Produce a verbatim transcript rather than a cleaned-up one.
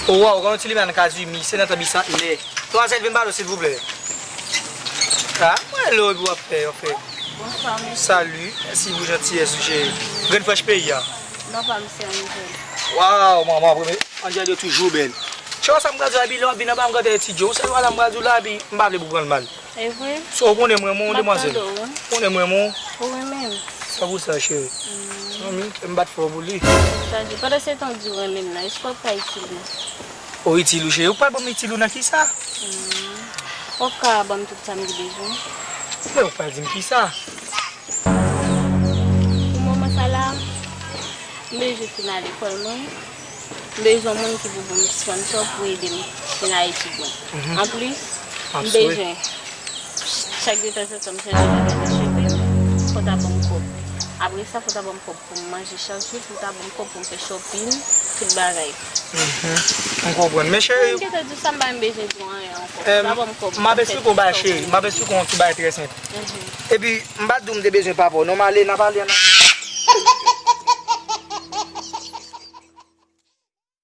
O, waw, gen yon ti limyè nan kazimi, se nan tan bisantnè. Demwazèl, vin ba nou, silvouplè. A, mwen lè w epi w ap fè, w ap fè. Bonswa, mesye. Salut, mèsi pou jantiyès ou, cheri. Grenn frèch peyi a. Non, pa misye an nouvèl. Waw, manman, premye, Angel yo toujou bèl. Cheri, sa m pral di w, abi, lè w ap vin anba, m gade etidye w. Ou se wala m pral di w la, abi, m pa vle pou pran l mal. E vre? So, ou konnen m renmen w, demwazèl. M ap tande w, wi. Ou konnen m renmen w. Ou renmen m? Sa pou sa, cheri. Zanmi, kè m bat fò pou li. Chaje. Pandan se tan w di w renmen m nan, èske w pa itil mwen? Ou itil ou, cheri? Ou pral ban m itil ou nan kisa? Ou ka ban m tout sa m gen bezwen. Men ou pral di m kisa? Pou moman sa la, m bezwen fin al lekòl mwen. M bezwen yon moun ki pou ban m sponsor pou ede m fin al etid mwen. Anplis, m bezwen chak detanzantan m chanje bagay nan cheve m, fò w ta ban m kòb. Apre sa, fò w ta ban m kòb pou m manje chak jou, fò w ta ban m kòb pou m fè shopping, tout bagay. M konprann. Men cheri, m gentan di w sa, m pa menm bezwen di w anyen ankò. Fò w ta ban m kòb pou m fè shopping. M ap esplike w yon bagay, cheri. M ap esplike w yon ti bagay trè senp. Epi, m pa t di w m te bezwen pa pa w. Non, m ale, n ap ale an